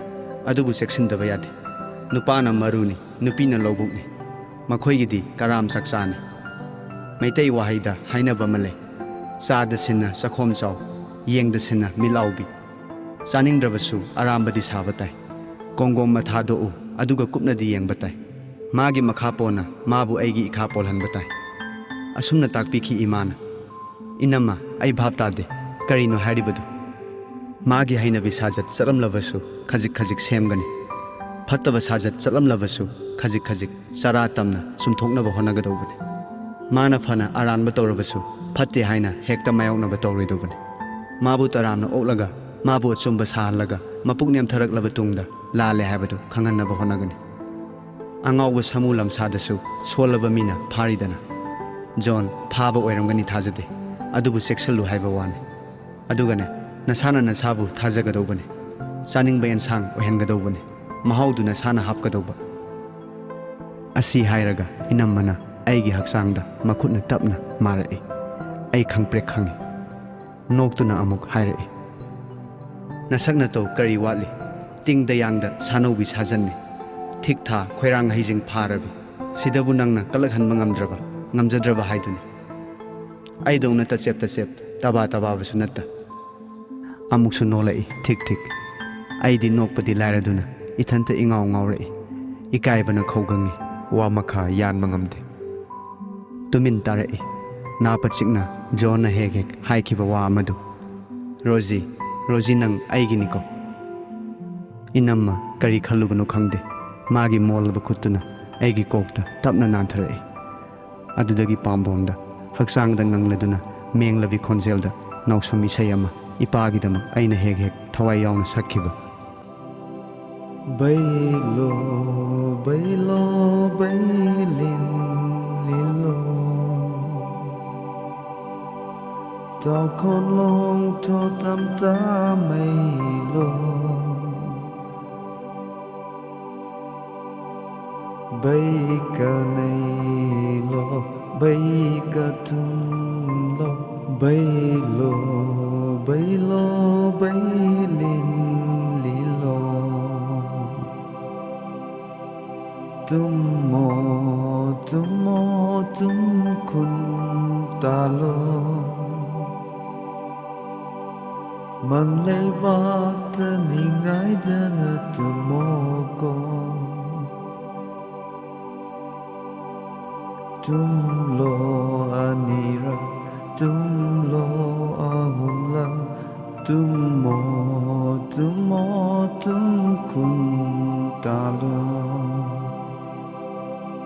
ꯑꯗꯨꯕꯨ ꯆꯦꯛꯁꯤꯟꯗꯕ ꯌꯥꯗꯦ꯫ ꯅꯨꯄꯥꯅ ꯃꯔꯨꯅꯤ, ꯅꯨꯄꯤꯅ ꯂꯧꯕꯨꯛꯅꯤ꯫ ꯃꯈꯣꯏꯒꯤꯗꯤ ꯀꯔꯥꯝ ꯆꯥꯛꯆꯥꯅꯤ꯫ ꯃꯩꯇꯩ ꯋꯥꯍꯩꯗ ꯍꯥꯏꯅꯕ ꯑꯃ ꯂꯩ, "ꯆꯥꯗ ꯁꯤꯟꯅ ꯆꯥꯈꯣꯝ ꯆꯥꯎ, ꯌꯦꯡꯗ ꯁꯤꯟꯅ ꯃꯤꯠ ꯂꯥꯎꯕꯤ"꯫ ꯆꯥꯅꯤꯡꯗ꯭ꯔꯕꯁꯨ ꯑꯔꯥꯝꯕꯗꯤ ꯁꯥꯕ ꯇꯥꯏ꯫ ꯀꯣꯡꯒꯣꯝ ꯃꯊꯥꯗꯣꯛꯎ, ꯑꯗꯨꯒ ꯀꯨꯞꯅꯗꯤ ꯌꯦꯡꯕ ꯇꯥꯏ꯫ ꯃꯥꯒꯤ ꯃꯈꯥ ꯄꯣꯟꯅ ꯃꯥꯕꯨ ꯑꯩꯒꯤ ꯏꯈꯥ ꯄꯣꯜꯍꯟꯕ ꯇꯥꯏ꯫ ꯑꯁꯨꯝꯅ ꯇꯥꯛꯄꯤꯈꯤ ꯏꯃꯥꯅ꯫ "ꯏꯅꯝꯃ, ꯑꯩ ꯚꯥꯞ ꯇꯥꯗꯦ꯫ ꯀꯔꯤꯅꯣ ꯍꯥꯏꯔꯤꯕꯗꯨ?" ꯃꯥꯒꯤ ꯍꯩꯅꯕꯤ ꯁꯥꯖꯠ ꯆꯠꯂꯝꯂꯕꯁꯨ ꯈꯖꯤꯛ ꯈꯖꯤꯛ ꯁꯦꯝꯒꯅꯤ꯫ ꯐꯠꯇꯕ ꯁꯥꯖꯠ ꯆꯠꯂꯝꯂꯕꯁꯨ ꯈꯖꯤꯛ ꯈꯖꯤꯛ ꯆꯔꯥ ꯇꯝꯅ ꯆꯨꯝꯊꯣꯛꯅꯕ ꯍꯣꯠꯅꯒꯗꯧꯕꯅꯤ꯫ ꯃꯥꯅ ꯐꯅ ꯑꯔꯥꯟꯕ ꯇꯧꯔꯕꯁꯨ ꯐꯠꯇꯦ ꯍꯥꯏꯅ ꯍꯦꯛꯇ ꯃꯥꯌꯣꯛꯅꯕ ꯇꯧꯔꯣꯏꯗꯧꯕꯅꯤ꯫ ꯃꯥꯕꯨ ꯇꯔꯥꯝꯅ ꯑꯣꯛꯂꯒ, ꯃꯥꯕꯨ ꯑꯆꯨꯝꯕ ꯁꯥꯍꯜꯂꯒ, ꯃꯄꯨꯛ ꯅꯦꯝꯊꯔꯛꯂꯕ ꯇꯨꯡꯗ ꯂꯥꯜꯂꯦ ꯍꯥꯏꯕꯗꯨ ꯈꯪꯍꯟꯅꯕ ꯍꯣꯠꯅꯒꯅꯤ꯫ ꯑꯉꯥꯎꯕ ꯁꯥꯃꯨ ꯂꯝꯁꯥꯗꯁꯨ ꯁꯣꯜꯂꯕ ꯃꯤꯅ ꯐꯥꯔꯤꯗꯅ꯫ ꯖꯣꯟ, ꯐꯥꯕ ꯑꯣꯏꯔꯝꯒꯅꯤ ꯊꯥꯖꯗꯦ, ꯑꯗꯨꯕꯨ ꯆꯦꯛꯁꯤꯜꯂꯨ ꯍꯥꯏꯕ ꯋꯥꯅꯤ꯫ ꯑꯗꯨꯒꯅꯦ, ꯅꯁꯥꯅ ꯅꯁꯥꯕꯨ ꯊꯥꯖꯒꯗꯧꯕꯅꯤ꯫ ꯆꯥꯅꯤꯡꯕ ꯑꯦꯟꯁꯥꯡ ꯑꯣꯏꯍꯟꯒꯗꯧꯕꯅꯤ꯫ ꯃꯍꯥꯎꯗꯨ ꯅꯁꯥꯅ ꯍꯥꯞꯀꯗꯧꯕ꯫ ꯑꯁꯤ ꯍꯥꯏꯔꯒ ꯏꯅꯝꯃꯅ ꯑꯩꯒꯤ ꯍꯛꯆꯥꯡꯗ ꯃꯈꯨꯠꯅ ꯇꯞꯅ ꯃꯥꯔꯛꯏ꯫ ꯑꯩ ꯈꯪꯄ꯭ꯔꯦꯛ ꯈꯪꯏ꯫ ꯅꯣꯛꯇꯨꯅ ꯑꯃꯨꯛ ꯍꯥꯏꯔꯛꯏ, "ꯅꯁꯛ ꯅꯇꯧ ꯀꯔꯤ ꯋꯥꯠꯂꯤ? ꯇꯤꯡꯗ ꯌꯥꯡꯗ ꯁꯥꯅꯧꯕꯤ ꯁꯥꯖꯟꯅꯤ꯫ ꯊꯤꯛ ꯊꯥ ꯈꯣꯏꯔꯥꯡ ꯍꯩꯖꯤꯡ ꯐꯥꯔꯕꯤ꯫ ꯁꯤꯗꯕꯨ ꯅꯪꯅ ꯀꯂꯛꯍꯟꯕ ꯉꯝꯗ꯭ꯔꯕ, ꯉꯝꯖꯗ꯭ꯔꯕ ꯍꯥꯏꯗꯨꯅꯤ꯫ ꯑꯩꯗꯧꯅ ꯇꯆꯦꯞ ꯇꯆꯦꯞ, ꯇꯕꯥ ꯇꯕꯥꯕꯁꯨ ꯅꯠꯇ"꯫ ꯑꯃꯨꯛꯁꯨ ꯅꯣꯛꯂꯛꯏ, ꯊꯤꯛ ꯊꯤꯛ꯫ ꯑꯩꯗꯤ ꯅꯣꯛꯄꯗꯤ ꯂꯥꯏꯔꯗꯨꯅ ꯏꯊꯟꯇ ꯏꯉꯥꯎ ꯉꯥꯎꯔꯛꯏ꯫ ꯏꯀꯥꯏꯕꯅ ꯈꯧꯒꯪꯉꯤ, ꯋꯥ ꯃꯈꯥ ꯌꯥꯟꯕ ꯉꯝꯗꯦ꯫ ꯇꯨꯃꯤꯟ ꯇꯥꯔꯛꯏ꯫ ꯅꯥꯄ ꯆꯤꯛꯅ ꯖꯣꯟꯅ ꯍꯦꯛ ꯍꯦꯛ ꯍꯥꯏꯈꯤꯕ ꯋꯥ ꯑꯃꯗꯨ꯫ "ꯔꯣꯖꯤ, ꯔꯣꯖꯤ, ꯅꯪ ꯑꯩꯒꯤꯅꯤꯀꯣ?" ꯏꯅꯝꯃ ꯀꯔꯤ ꯈꯜꯂꯨꯕꯅꯣ ꯈꯪꯗꯦ, ꯃꯥꯒꯤ ꯃꯣꯜꯂꯕ ꯈꯨꯠꯇꯨꯅ ꯑꯩꯒꯤ ꯀꯣꯛꯇ ꯇꯞꯅ ꯅꯥꯟꯊꯔꯛꯏ꯫ ꯑꯗꯨꯗꯒꯤ ꯄꯥꯝꯕꯣꯝꯗ ꯍꯛꯆꯥꯡꯗ ꯉꯪꯂꯗꯨꯅ ꯃꯦꯡꯂꯕꯤ ꯈꯣꯟꯖꯦꯜꯗ ꯅꯥꯎꯁꯨꯝ ꯏꯁꯩ ꯑꯃ ꯏꯄꯥꯒꯤꯗꯃꯛ ꯑꯩꯅ ꯍꯦꯛ ꯍꯦꯛ ꯊꯋꯥꯏ ꯌꯥꯎꯅ ꯁꯛꯈꯤꯕ꯫ ꯕꯩꯂꯣ, ꯕꯩꯂꯣ, ꯕꯩꯂꯤꯟ ꯂꯤꯂꯣ꯫ ꯇꯥꯎꯈꯣꯟꯂꯣꯡ ꯊꯣꯇꯝ ꯇꯥꯃꯩꯂꯣ꯫ ꯕꯩ ꯀꯅꯩꯂꯣ, ꯕꯩ ꯀꯊꯨꯝꯂꯣ, ꯕꯩꯂꯣ, ꯕꯩꯂꯣ, ꯕꯩꯂꯤꯟ ꯂꯤꯂꯣ꯫ ꯇꯨꯝꯃꯣ, ꯇꯨꯝꯃꯣ, ꯇꯨꯝꯈꯨꯟ ꯇꯥꯂꯣ꯫ ꯃꯪ ꯂꯩꯕꯥꯛꯇ ꯅꯤꯡꯉꯥꯏꯗꯅ ꯇꯨꯝꯃꯣꯀꯣ꯫ ꯇꯨꯝꯂꯣ ꯑꯅꯤꯔꯛ, ꯇꯨꯝꯂꯣ ꯑꯍꯨꯝꯂꯛ, ꯇꯨꯝꯃꯣ, ꯇꯨꯝꯃꯣ, ꯇꯨꯝꯈꯨꯟ ꯇꯥꯂꯣ꯫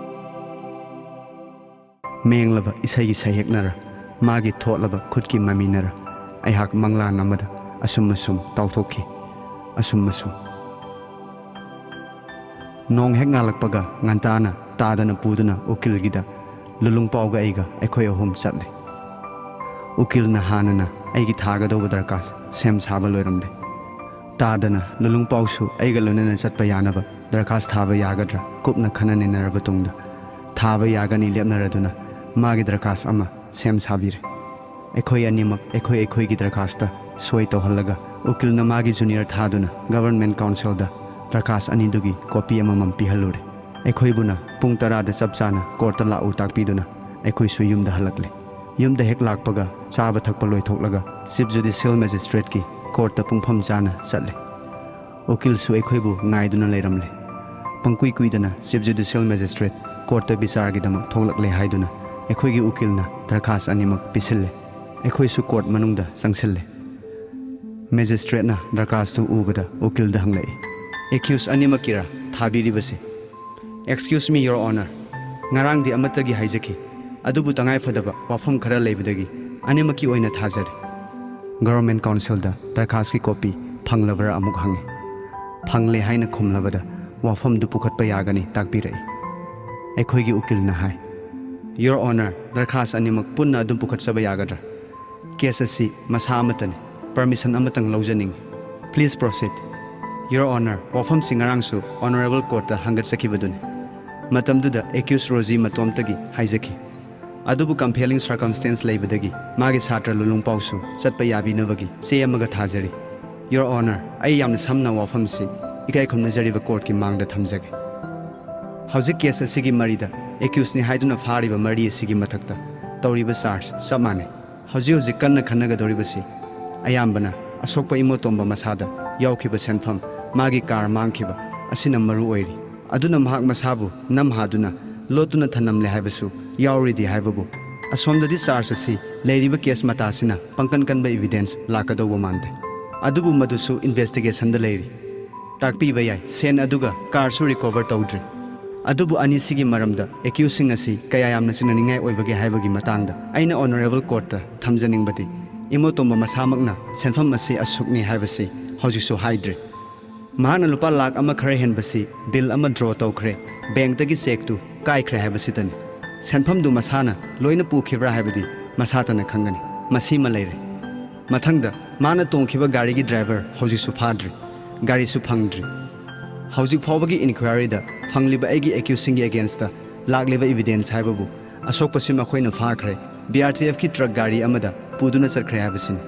ꯃꯦꯡꯂꯕ ꯏꯁꯩꯒꯤ ꯁꯩꯍꯦꯛꯅꯔ, ꯃꯥꯒꯤ ꯊꯣꯠꯂꯕ ꯈꯨꯠꯀꯤ ꯃꯃꯤꯅꯔ, ꯑꯩꯍꯥꯛ ꯃꯪꯂꯥꯟ ꯑꯃꯗ ꯑꯁꯨꯝ ꯑꯁꯨꯝ ꯇꯥꯎꯊꯣꯛꯈꯤ꯫ ꯑꯁꯨꯝ ꯑꯁꯨꯝ꯫ ꯅꯣꯡ ꯍꯦꯛ ꯉꯥꯜꯂꯛꯄꯒ ꯉꯟꯇꯥꯅ ꯇꯥꯗꯅ ꯄꯨꯗꯨꯅ ꯎꯀꯤꯜꯒꯤꯗ ꯂꯨꯂꯨꯡꯄꯥꯎꯒ ꯑꯩꯒ ꯑꯩꯈꯣꯏ ꯑꯍꯨꯝ ꯆꯠꯂꯦ꯫ ꯎꯀꯤꯜꯅ ꯍꯥꯟꯅꯅ ꯑꯩꯒꯤ ꯊꯥꯒꯗꯧꯕ ꯗꯔꯀꯥꯁ ꯁꯦꯝ ꯁꯥꯕ ꯂꯣꯏꯔꯝꯂꯦ꯫ ꯇꯥꯗꯅ ꯂꯨꯂꯨꯡꯄꯥꯎꯁꯨ ꯑꯩꯒ ꯂꯣꯏꯅꯅ ꯆꯠꯄ ꯌꯥꯅꯕ ꯗꯔꯀꯥꯁ ꯊꯥꯕ ꯌꯥꯒꯗ꯭ꯔꯥ ꯀꯨꯞꯅ ꯈꯟꯅ ꯅꯩꯅꯔꯕ ꯇꯨꯡꯗ, ꯊꯥꯕ ꯌꯥꯒꯅꯤ ꯂꯦꯞꯅꯔꯗꯨꯅ ꯃꯥꯒꯤ ꯗꯔꯀꯥꯁ ꯑꯃ ꯁꯦꯝ ꯁꯥꯕꯤꯔꯦ꯫ ꯑꯩꯈꯣꯏ ꯑꯅꯤꯃꯛ ꯑꯩꯈꯣꯏ ꯑꯩꯈꯣꯏꯒꯤ ꯗꯔꯀꯥꯁꯇ ꯁꯣꯏ ꯇꯧꯍꯜꯂꯒ ꯎꯀꯤꯜꯅ ꯃꯥꯒꯤ ꯖꯨꯅꯤꯌꯔ ꯊꯥꯗꯨꯅ ꯒꯚꯔꯟꯃꯦꯟꯠ ꯀꯥꯎꯟꯁꯤꯜꯗ ꯗꯔꯀꯥꯁ ꯑꯅꯤꯗꯨꯒꯤ ꯀꯣꯄꯤ ꯑꯃꯃꯝ ꯄꯤꯍꯜꯂꯨꯔꯦ꯫ ꯑꯩꯈꯣꯏꯕꯨꯅ ꯄꯨꯡ ꯇꯔꯥꯗ ꯆꯞ ꯆꯥꯅ ꯀꯣꯔꯠꯇ ꯂꯥꯛꯎ ꯇꯥꯛꯄꯤꯗꯨꯅ ꯑꯩꯈꯣꯏꯁꯨ ꯌꯨꯝꯗ ꯍꯜꯂꯛꯂꯦ꯫ ꯌꯨꯝꯗ ꯍꯦꯛ ꯂꯥꯛꯄꯒ ꯆꯥꯕ ꯊꯛꯄ ꯂꯣꯏꯊꯣꯛꯂꯒ ꯆꯤꯐ ꯖꯨꯗꯤꯁꯤꯌꯦꯜ ꯃꯦꯖꯤꯁꯇ꯭ꯔꯦꯠꯀꯤ ꯀꯣꯔꯠꯇ ꯄꯨꯡꯐꯝ ꯆꯥꯅ ꯆꯠꯂꯦ꯫ ꯎꯀꯤꯜꯁꯨ ꯑꯩꯈꯣꯏꯕꯨ ꯉꯥꯏꯗꯨꯅ ꯂꯩꯔꯝꯂꯦ꯫ ꯄꯪꯀꯨꯏ ꯀꯨꯏꯗꯅ ꯆꯤꯐ ꯖꯨꯗꯤꯁꯤꯌꯦꯜ ꯃꯦꯖꯤꯁꯇ꯭ꯔꯦꯠ ꯀꯣꯔꯠꯇ ꯕꯤꯆꯥꯔꯒꯤꯗꯃꯛ ꯊꯣꯛꯂꯛꯂꯦ ꯍꯥꯏꯗꯨꯅ ꯑꯩꯈꯣꯏꯒꯤ ꯎꯀꯤꯜꯅ ꯗꯔꯈꯥꯁ ꯑꯅꯤꯃꯛ ꯄꯤꯁꯤꯜꯂꯦ꯫ ꯑꯩꯈꯣꯏꯁꯨ ꯀꯣꯔꯠ ꯃꯅꯨꯡꯗ ꯆꯪꯁꯤꯜꯂꯦ꯫ ꯃꯦꯖꯤꯁꯇ꯭ꯔꯦꯠꯅ ꯗꯔꯈꯥꯁꯇꯨ ꯎꯕꯗ ꯎꯀꯤꯜꯗ ꯍꯪꯂꯛꯏ, "ꯑꯦꯀ꯭ꯌꯨꯁ ꯑꯅꯤꯃꯛꯀꯤꯔꯥ ꯊꯥꯕꯤꯔꯤꯕꯁꯦ?" "Excuse me, Your Honor, ꯉꯔꯥꯡꯗꯤ ꯑꯃꯠꯇꯒꯤ ꯍꯥꯏꯖꯈꯤ, ꯑꯗꯨꯕꯨ ꯇꯉꯥꯏ ꯐꯗꯕ ꯋꯥꯐꯝ ꯈꯔ ꯂꯩꯕꯗꯒꯤ ꯑꯅꯤꯃꯛꯀꯤ ꯑꯣꯏꯅ ꯊꯥꯖꯔꯦ꯫" ꯒꯚꯔꯟꯃꯦꯟꯠ ꯀꯥꯎꯟꯁꯤꯜꯗ ꯗꯔꯈꯥꯁꯀꯤ ꯀꯣꯄꯤ ꯐꯪꯂꯕ꯭ꯔꯥ ꯑꯃꯨꯛ ꯍꯪꯉꯤ꯫ "ꯐꯪꯂꯦ" ꯍꯥꯏꯅ ꯈꯨꯝꯂꯕꯗ ꯋꯥꯐꯝꯗꯨ ꯄꯨꯈꯠꯄ ꯌꯥꯒꯅꯤ ꯇꯥꯛꯄꯤꯔꯛꯏ꯫ ꯑꯩꯈꯣꯏꯒꯤ ꯎꯀꯤꯜꯅ ꯍꯥꯏ, "Your Honor, ꯗꯔꯈꯥꯁ ꯑꯅꯤꯃꯛ ꯄꯨꯟꯅ ꯑꯗꯨꯝ ꯄꯨꯈꯠꯆꯕ ꯌꯥꯒꯗ꯭ꯔꯥ? ꯀꯦꯁ ꯑꯁꯤ ꯃꯁꯥ ꯑꯃꯠꯇꯅꯤ꯫ ꯄꯔꯃꯤꯁꯟ ꯑꯃꯇꯪ ꯂꯧꯖꯅꯤꯡꯏ꯫ Please proceed." "Your Honor, ꯋꯥꯐꯝꯁꯤ ꯉꯔꯥꯡꯁꯨ ꯑꯣꯅꯔꯦꯕꯜ ꯀꯣꯔꯠꯇ ꯍꯪꯒꯠꯆꯈꯤꯕꯗꯨꯅꯤ꯫ ꯃꯇꯝꯗꯨꯗ ꯑꯦꯀ꯭ꯌꯨꯁ ꯔꯣꯖꯤ ꯃꯇꯣꯝꯇꯒꯤ ꯍꯥꯏꯖꯈꯤ꯫ ꯑꯗꯨꯕꯨ ꯀꯝꯄꯦꯂꯤꯡ ꯁꯔꯀꯝꯁꯇꯦꯟꯁ ꯂꯩꯕꯗꯒꯤ ꯃꯥꯒꯤ ꯁꯥꯇ꯭ꯔ ꯂꯨꯂꯨꯡꯄꯥꯎꯁꯨ ꯆꯠꯄ ꯌꯥꯕꯤꯅꯕꯒꯤ ꯆꯦ ꯑꯃꯒ ꯊꯥꯖꯔꯤ꯫ Your Honor, ꯑꯩ ꯌꯥꯝꯅ ꯁꯝꯅ ꯋꯥꯐꯝꯁꯤ ꯏꯀꯥꯏ ꯈꯨꯝꯅꯖꯔꯤꯕ ꯀꯣꯔꯠꯀꯤ ꯃꯥꯡꯗ ꯊꯝꯖꯒꯦ꯫ ꯍꯧꯖꯤꯛ ꯀꯦꯁ ꯑꯁꯤꯒꯤ ꯃꯔꯤꯗ ꯑꯦꯀ꯭ꯌꯨꯁꯅꯤ ꯍꯥꯏꯗꯨꯅ ꯐꯥꯔꯤꯕ ꯃꯔꯤ ꯑꯁꯤꯒꯤ ꯃꯊꯛꯇ ꯇꯧꯔꯤꯕ ꯆꯥꯔꯖ ꯆꯞ ꯃꯥꯟꯅꯩ꯫ ꯍꯧꯖꯤꯛ ꯍꯧꯖꯤꯛ ꯀꯟꯅ ꯈꯟꯅꯒꯗꯧꯔꯤꯕꯁꯤ ꯑꯌꯥꯝꯕꯅ ꯑꯁꯣꯛꯄ ꯏꯃꯣꯇꯣꯝꯕ ꯃꯁꯥꯗ ꯌꯥꯎꯈꯤꯕ ꯁꯦꯟꯐꯝ, ꯃꯥꯒꯤ ꯀꯥꯔ ꯃꯥꯡꯈꯤꯕ ꯑꯁꯤꯅ ꯃꯔꯨ ꯑꯣꯏꯔꯤ꯫ ꯑꯗꯨꯅ ꯃꯍꯥꯛ ꯃꯁꯥꯕꯨ ꯅꯝꯍꯥꯗꯨꯅ ꯂꯣꯠꯇꯨꯅ ꯊꯅꯝꯂꯦ ꯍꯥꯏꯕꯁꯨ ꯌꯥꯎꯔꯤꯗꯤ ꯍꯥꯏꯕꯕꯨ, ꯑꯁꯣꯝꯗꯗꯤ ꯆꯥꯔꯖ ꯑꯁꯤ ꯂꯩꯔꯤꯕ ꯀꯦꯁ ꯃꯇꯥꯁꯤꯅ ꯄꯪꯀꯟ ꯀꯟꯕ ꯏꯚꯤꯗꯦꯟꯁ ꯂꯥꯛꯀꯗꯧꯕ ꯃꯥꯟꯗꯦ꯫ ꯑꯗꯨꯕꯨ ꯃꯗꯨꯁꯨ ꯏꯟꯚꯦꯁꯇꯤꯒꯦꯁꯟꯗ ꯂꯩꯔꯤ꯫ ꯇꯥꯛꯄꯤꯕ ꯌꯥꯏ, ꯁꯦꯟ ꯑꯗꯨꯒ ꯀꯥꯔꯁꯨ ꯔꯤꯀꯣꯚꯔ ꯇꯧꯗ꯭ꯔꯤ꯫ ꯑꯗꯨꯕꯨ ꯑꯅꯤꯁꯤꯒꯤ ꯃꯔꯝꯗ ꯑꯦꯀ꯭ꯌꯨꯁꯁꯤꯡ ꯑꯁꯤ ꯀꯌꯥ ꯌꯥꯝꯅ ꯆꯤꯡꯅꯅꯤꯡꯉꯥꯏ ꯑꯣꯏꯕꯒꯦ ꯍꯥꯏꯕꯒꯤ ꯃꯇꯥꯡꯗ ꯑꯩꯅ ꯑꯣꯅꯔꯦꯕꯜ ꯀꯣꯔꯠꯇ ꯊꯝꯖꯅꯤꯡꯕꯗꯤ, ꯏꯃꯣꯇꯣꯝꯕ ꯃꯁꯥꯃꯛꯅ ꯁꯦꯟꯐꯝ ꯑꯁꯤ ꯑꯁꯨꯛꯅꯤ ꯍꯥꯏꯕꯁꯤ ꯍꯧꯖꯤꯛꯁꯨ ꯍꯥꯏꯗ꯭ꯔꯤ꯫ ꯃꯍꯥꯛꯅ ꯂꯨꯄꯥ ꯂꯥꯈ ꯑꯃ ꯈꯔ ꯍꯦꯟꯕꯁꯤ ꯕꯤꯜ ꯑꯃ ꯗ꯭ꯔꯣ ꯇꯧꯈ꯭ꯔꯦ, ꯕꯦꯡꯛꯇꯒꯤ ꯆꯦꯛꯇꯨ ꯀꯥꯏꯈ꯭ꯔꯦ ꯍꯥꯏꯕꯁꯤꯇꯅꯤ꯫ ꯁꯦꯟꯐꯝꯗꯨ ꯃꯁꯥꯅ ꯂꯣꯏꯅ ꯄꯨꯈꯤꯕ꯭ꯔꯥ ꯍꯥꯏꯕꯗꯤ ꯃꯁꯥꯇꯅ ꯈꯪꯒꯅꯤ꯫ ꯃꯁꯤꯃ ꯂꯩꯔꯦ꯫ ꯃꯊꯪꯗ, ꯃꯥꯅ ꯇꯣꯡꯈꯤꯕ ꯒꯥꯔꯤꯒꯤ ꯗ꯭ꯔꯥꯏꯚꯔ ꯍꯧꯖꯤꯛꯁꯨ ꯐꯥꯗ꯭ꯔꯤ, ꯒꯥꯔꯤꯁꯨ ꯐꯪꯗ꯭ꯔꯤ꯫ ꯍꯧꯖꯤꯛ ꯐꯥꯎꯕꯒꯤ ꯏꯟꯀ꯭ꯋꯥꯏꯔꯤꯗ ꯐꯪꯂꯤꯕ ꯑꯩꯒꯤ ꯑꯦꯀ꯭ꯌꯨꯁꯁꯤꯡꯒꯤ ꯑꯒꯦꯟꯁꯇ ꯂꯥꯛꯂꯤꯕ ꯏꯚꯤꯗꯦꯟꯁ ꯍꯥꯏꯕꯕꯨ ꯑꯁꯣꯛꯄꯁꯤ ꯃꯈꯣꯏꯅ ꯐꯥꯈ꯭ꯔꯦ, ꯕꯤ ꯑꯥꯔ ꯇꯤ ꯑꯦꯐꯀꯤ ꯇ꯭ꯔꯛ ꯒꯥꯔꯤ ꯑꯃꯗ ꯄꯨꯗꯨꯅ ꯆꯠꯈ꯭ꯔꯦ ꯍꯥꯏꯕꯁꯤꯅꯤ꯫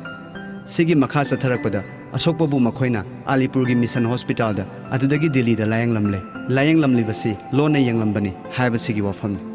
ꯁꯤꯒꯤ ꯃꯈꯥ ꯆꯠꯊꯔꯛꯄꯗ ꯑꯁꯣꯛꯄꯕꯨ ꯃꯈꯣꯏꯅ ꯑꯂꯤꯄꯨꯔꯒꯤ ꯃꯤꯁꯟ ꯍꯣꯁꯄꯤꯇꯥꯜꯗ, ꯑꯗꯨꯗꯒꯤ ꯗꯤꯜꯂꯤꯗ ꯂꯥꯌꯦꯡꯂꯝꯂꯦ꯫ ꯂꯥꯌꯦꯡꯂꯝꯂꯤꯕꯁꯤ ꯂꯣꯟꯅ ꯌꯦꯡꯂꯝꯕꯅꯤ ꯍꯥꯏꯕꯁꯤꯒꯤ ꯋꯥꯐꯝꯅꯤ꯫